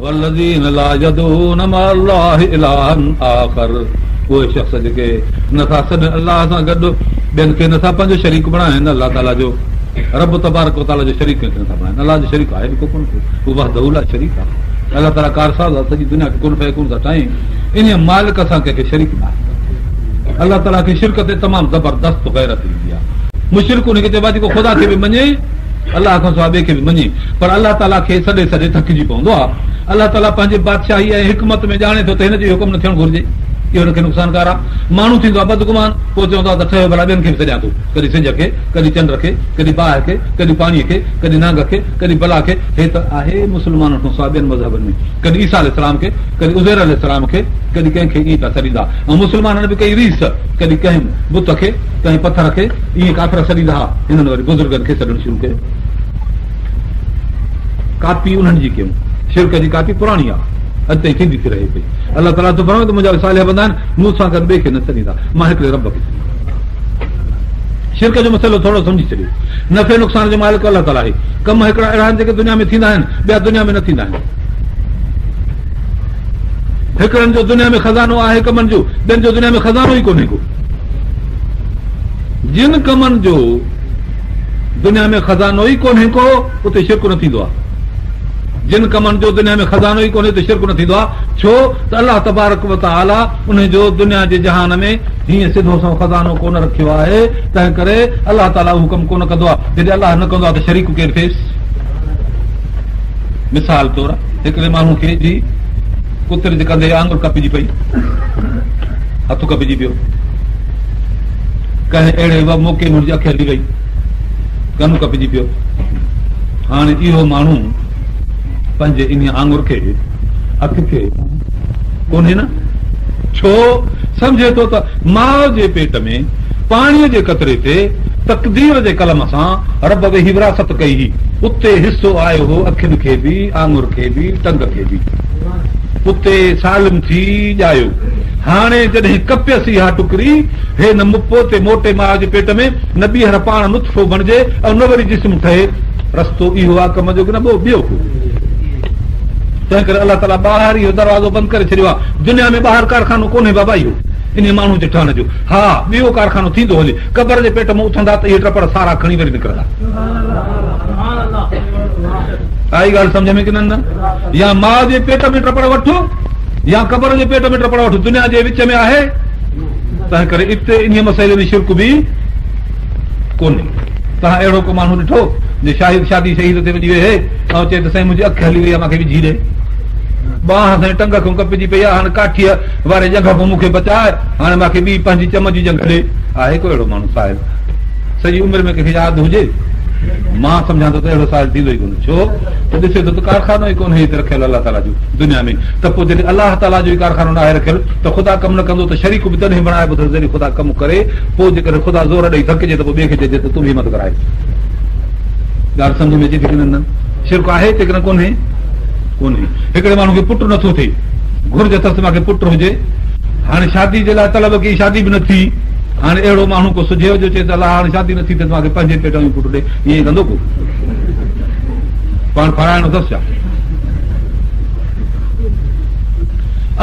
والذين لا يدعون مع الله الها آخر اهي شخص جيڪي نٿا سڏن الله سان گڏ ٻين کي نٿا پنهنجو شريڪ بڻائن الله تعاليٰ جو رب تبارڪ وتعاليٰ جو شريڪ ڪنهن کي نٿا بڻائن الله جو شريڪ آهي به ڪو ڪونه ڪو هو وحده لا شريڪ آهي الله تعاليٰ ڪارساز آهي سڄي دنيا کي ڪن فيڪون سان ٺاهين انهيء مالڪ سان ڪنهن کي شريڪ نه آهي الله تعاليٰ کي شرڪ تي تمام زبردست غيرت ايندي آهي مشرڪ ان کي چئبو آهي جيڪو خدا کي به مڃي الله کان سواء ٻئي کي به مڃي پر الله تعاليٰ کي سڏي سڏي ٿڪجي پوندو آهي. الله تعاليٰ پنهنجي بادشاهي ۽ حڪمت ۾ ڄاڻي ٿو ته هن جو اهو ڪم نه ٿيڻ گهرجي، اهو هن کي نقصانڪار آهي. ماڻهو ٿيندو آهي بدگمان، پوء چوندو آهي ته ٺهيو ڀلا ٻين کي به سڏيان ٿو، ڪڏهن سج کي، ڪڏهن چنڊ کي، ڪڏهن باهه کي، ڪڏهن پاڻيء کي، ڪڏهن نانگ کي، ڪڏهن بلا کي. هي ته آهي مسلمانن کان سواء ٻين مذهبن ۾ ڪڏهن عيسيٰ عليه السلام کي، ڪڏهن عزير عليه السلام کي، ڪڏهن ڪنهن کي ائين پيا سڏيندا ۽ مسلمانن به ڪئي ريس، ڪڏهن ڪنهن بت کي، ڪنهن پٿر کي، ائين ڪافر سڏيندا ها. هنن وري بزرگن کي سڏڻ شروع ڪيو. ڪاپي انهن جي ڪيون. شرڪ جي ڪاپي پراڻي آهي، اڄ تائين ٿيندي ٿي رهي پئي. الله تعاليٰ ٿو فرمائي ته منهنجا صالح بندا آهن، مون سان گڏ ٻئي کي نه سڏيندا، مان هڪڙي رب کي سڏيندس. شرڪ جو مسئلو ٿورو سمجهي ڇڏيو. نفعي نقصان جو مالڪ الله تعاليٰ آهي. ڪم هڪڙا اهڙا آهن جيڪي دنيا ۾ ٿيندا آهن، ٻيا دنيا ۾ نه ٿيندا آهن. هڪڙن جو دنيا ۾ خزانو آهي ڪمن جو، ٻين جو دنيا ۾ خزانو ئي ڪونهي ڪو. جن ڪمن جو دنيا ۾ خزانو ئي ڪونهي ڪو اتي شرڪ نه ٿيندو آهي. جن ڪمن جو دنيا ۾ خزانو ئي ڪونهي اتي شرڪ نه ٿيندو آهي ڇو ته الله تبارڪ وتعاليٰ انهي جو دنيا جي جهان ۾ هيئن سڌو سنئون خزانو ڪونه رکيو آهي تنهن ڪري الله تعاليٰ اهو ڪم ڪونه ڪندو آهي جڏهن الله نه ڪندو آهي ته شريڪ ڪير ٿئيس مثال طور هڪڙي ماڻهو کي جي ڪترج ڪندي آڱر ڪپجي پئي هٿ ڪپجي پيو ڪنهن اهڙي موقعي ۾ هن جي اک هلي وئي، ڪن ڪپجي پيو. هاڻي اهو ماڻهو پنهنجي انهيء آڱر کي، اک کي ڪونهي نه؟ ڇو سمجهي ٿو ته ماء جي پيٽ ۾ پاڻيء جي قطري تي تقدير جي قلم سان رب ويهي وراثت ڪئي هئي، اتي حصو آيو هو اکين کي به، آڱر کي به، ٽنگ کي به. اتي سالم ٿي ڄايو. هاڻي جڏهن ڪپيس اها ٽڪري، هي نه پوئتي موٽي ماء جي پيٽ ۾، نه ٻيهر پاڻ نطفو بڻجي ۽ نه وري جسم ٺهي. رستو اهو آ ڪم جو ڪي نه ٻيو ڪو. تنهن ڪري الله تعاليٰ ٻاهر اهو دروازو بند ڪري ڇڏيو آ. دنيا ۾ ٻاهر ڪارخانو ڪونهي بابا اهو انهيء ماڻهو جي ٺهڻ جو. ها ٻيو ڪارخانو ٿيندو هلي. قبر جي پيٽ مان اٿندا ته اهي ٽپڙ سارا کڻي وري نڪرندا. آئي ڳالهه سمجهه ۾ ڪي نه؟ يا ماء جي پيٽ ۾ ٽپڙ وٺ يا قبر جي پيٽ ۾ ٽپڙ وٺ دنيا جي وچ ۾ آهي تنهن ڪري اتي انهيء مسئلي ۾ شرڪ به ڪونهي توهان اهڙو ڪو ماڻهو ڏٺو جو شاهد شادي شهيد تي وڃي ويهي ۽ چئي ته سائين منهنجي اک هلي وئي آهي مانکي وجهي ڏي ٻانهن سائين ٽنگ کان ڪپجي پئي آهي هاڻي ڪاٺيء واري ڄنگهه کان مون کي بچاء هاڻي مانکي ٻي پنهنجي چم جي ڄنگهه ڏي آهي ڪو اهڙو ماڻهو صاحب سڄي عمر ۾ ڪنهن کي ياد هجي مان سمجهان ٿو ته اهڙو سائل ٿيندو ئي ڪونه ڇو ته ڏسي ٿو ته ڪارخانو ئي ڪونهي هتي رکيل الله تعاليٰ جو دنيا ۾ ته پوء جڏهن الله تعاليٰ جو ئي ڪارخانو ناهي رکيل ته خدا ڪم نه ڪندو ته شريڪ به تڏهن بڻائبو اٿس جڏهن خدا ڪم ڪري پوء جيڪڏهن خدا زور ڏئي ٿڪجي ته پوء ٻئي کي چئجي ته تون به همت ڪرائي ڳالهه سمجه ۾ اچي ٿي ڪي نه شرڪ آهي هتي ڪي نه ڪونهي ڪونهي هڪڙي ماڻهو کي پٽ نٿو ٿئي گهرج اٿس ته مانکي پٽ هجي هاڻي شادي جي لاء طلب ڪئي شادي به نه ٿي هاڻي اهڙو ماڻهو ڪو سجهيو جو چئي ته الله هاڻي شادي نٿي ٿئي ته مانکي پنهنجي پيٽ ۾ پٽ ڏي ائين ڪندو ڪو پاڻ ڦاڙائڻو اٿس ڇا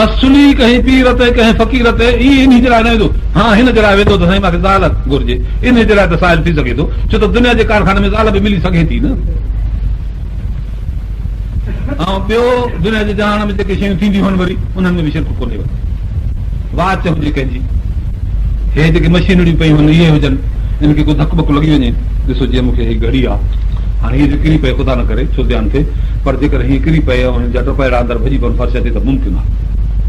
اصلي ڪنهن پير تي ڪنهن فقير تي ائين انهي جي لاء نه ويندو ها هن جي لاء ويندو ته سائين مانکي زال گهرجي انهي جي لاء ته سائل ٿي سگهي ٿو ڇو ته دنيا جي ڪارخاني ۾ زال به ملي سگهي ٿي نه ۽ ٻيو دنيا جي جهان ۾ جيڪي شيون ٿينديون آهن وري انهن ۾ به شرڪ ڪونهي واچ هجي ڪنهن جي هي جيڪي مشينريون پيون آهن اهي هجن ان کي ڪو ڌڪ ٻڪ لڳي وڃي ڏسو جيئن مون کي هي گهڙي آهي هاڻي هيء جو ڪري پئي خدا نه ڪري ڇو زيان ٿئي پر جيڪڏهن هيء ڪري پئي ۽ هن جا ٽپڙا اندر ڀڄي پون فرش تي ته ممڪن آهي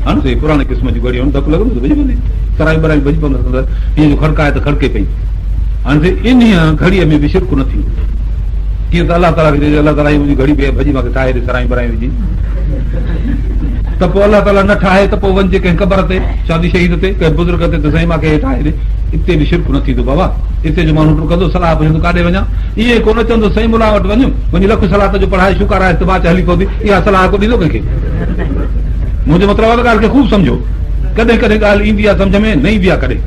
ها نه پراڻي قسم جون گهڙيون ڌڪ لڳندو ته ڀڄي پوندي سرايون برايون ڀڄي پوندس اندر هيء جو کڙڪائي ته کڙڪي پئي هاڻي انهيء گهڙيء ۾ به شرڪ نه ٿيندو ڪيئن ته الله تعاليٰ کي چئجي الله تعاليٰ هي منهنجي گهڙي پئي ڀڄي مون کي ٺاهي ڏي سرايون برايون وجهي ته پوء الله تعاليٰ نه ٺاهي ته پوء وڃجي ڪنهن قبر تي شادي شهيد تي ڪنهن بزرگ تي ته سائين مان کي هي ٺاهي ڏي اتي به شرڪ نه ٿيندو بابا اتي جو ماڻهو ڊڪندو صلاح پڇندو ڪاڏي وڃان ائين ڪو نه چوندو سائين ملا وٽ وڃ وڃي لک صلات جو پڙهائي شڪارائي ته واچ هلي پوندي اها صلاح ڪو ڏيندو ڪنهن کي منهنجو مطلب آهي ته ڳالهه کي خوب سمجهو ڪڏهن ڪڏهن ڳالهه ايندي آهي سمجه ۾ نه ايندي آهي ڪڏهن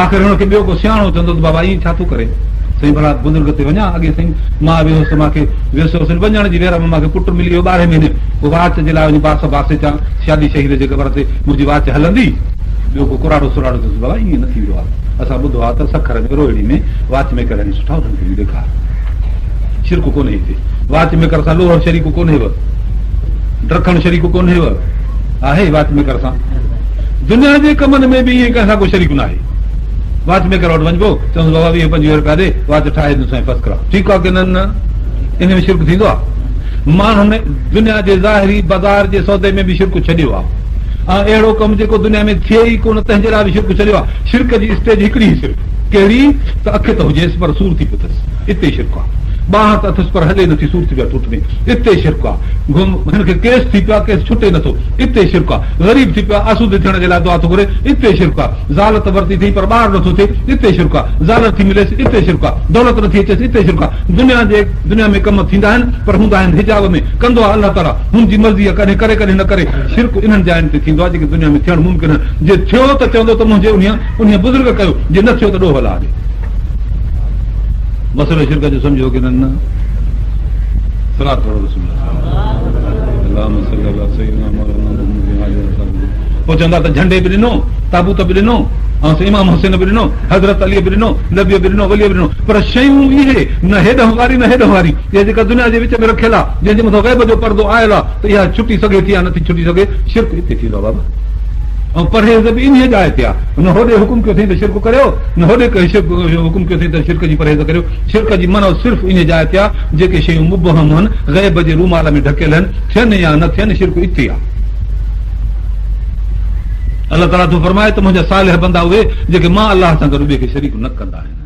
آخر هن کي ٻيو ڪو سياڻو چوندو ته بابا ائين ڇا ٿو ڪري؟ سائين ڀلا بزرگ تي وڃان؟ اڳي سائين مان ويو هوس مان کي ويس هوس وڃڻ جي وير ۾ مان کي پٽ ملي ويو ٻارهين مهيني پوء واچ جي لاء وڃي باس باسي اچان شادي شهيد جي قبر تي منهنجي واچ هلندي؟ ٻيو ڪو ڪراڙو سراڙو چيس بابا ائين نه ٿيندو آهي اسان ٻڌو آهي ته سکر ۾ روهڙي ۾ واچ ميڪر آهن سٺا انهن کي وڃي ڏيکار شرڪ ڪونهي هتي واچ ميڪر سان لوهر شريڪ ڪونهي ڊکڻ شريڪ ڪونهي آهي واچ ميڪر سان دنيا جي ڪمن ۾ به ائين ڪنهن سان ڪو شريڪ ناهي واچ ميڪر وٽ وڃبو چوندس بابا ويهه پنجويهه رپيا ڏي واچ ٺاهي ڏيندوسانء فرسٽ ڪلاس ٺيڪ آ ڪي نه نه ان ۾ شرڪ ٿيندو آ ماڻهن دنيا جي ظاهري بازار جي سودي ۾ به شرڪ ڇڏيو آ ۽ اهڙو ڪم جيڪو دنيا ۾ ٿئي ئي ڪونه تنهن جي لاء به شرڪ ڇڏيو آ شرڪ جي اسٽيج هڪڙي ئي صرف ڪهڙي ته اک ته هجيس پر سور ٿي پيو اٿس اتي شرڪ آ ٻانهن ته اٿس پر هلي نٿي سور ٿي پيو آ ٺوٺ ۾ اتي شرڪ آ هن کي ڪيس ٿي پيو آ ڪيس ڇٽي نٿو اتي شرڪ آ غريب ٿي پيو آ آسودي ٿيڻ جي لاء دعا ٿو گهري اتي شرڪ آ زال ته ورتي اٿئي پر ٻار نٿو ٿئي اتي شرڪ آ، زال نٿي مليس اتي شرڪ آ، دولت نٿي اچيس اتي شرڪ آ، دنيا جي دنيا ۾ ڪم ٿيندا آهن پر هوندا آهن حجاب ۾ ڪندو آ الله تعاليٰ هن جي مرضي آ ڪڏهن ڪري ڪڏهن نه ڪري، شرڪ انهن جاين تي ٿيندو آ جيڪي دنيا ۾ ٿيڻ ممڪن آهن، جي ٿيو ته چوندو ته منهنجي انهيء انهيء بزرگ ڪيو جي نه ٿيو ته ڏوهه الله ڏي. مسئلو شرڪ جو سمجهيو ڪي نه؟ صلوات پڙهو رسول الله اللهم صل علي سيدنا مولانا محمد وعلي آله وصحبه پوء چوندا ته جهنڊي به ڏنو، تابوت به ڏنو، ۽ امام حسين به ڏنو، حضرت علي به ڏنو، نبي به ڏنو، ولي به ڏنو، پر شيون اهي نه هيڏانهن واري نه هيڏانهن واري، اها جيڪا دنيا جي وچ ۾ رکيل آهي، جنهن جي مٿان غيب جو پردو آيل آهي ته اها ڇٽي سگهي ٿي يا نٿي ڇٽي سگهي، شرڪ اتي ٿيندو آهي بابا. ۽ پرهيز به انهيء جاء تي آهي. نه هوڏي حڪم ڪيو اٿئي ته شرڪ ڪريو، نه هوڏي حڪم ڪيو اٿئي ته شرڪ جي پرهيز ڪريو. شرڪ جي منع صرف انهيء جاء تي آهي، جيڪي شيون مبهم هن، غيب جي رومال ۾ ڍڪيل هن، ٿين يا نه ٿين، شرڪ اتي آهي. الله تعاليٰ ٿو فرمائي ته منهنجا صالح بندا اهي جيڪي مان الله سان گڏ ٻئي کي شريڪ نه ڪندا آهن.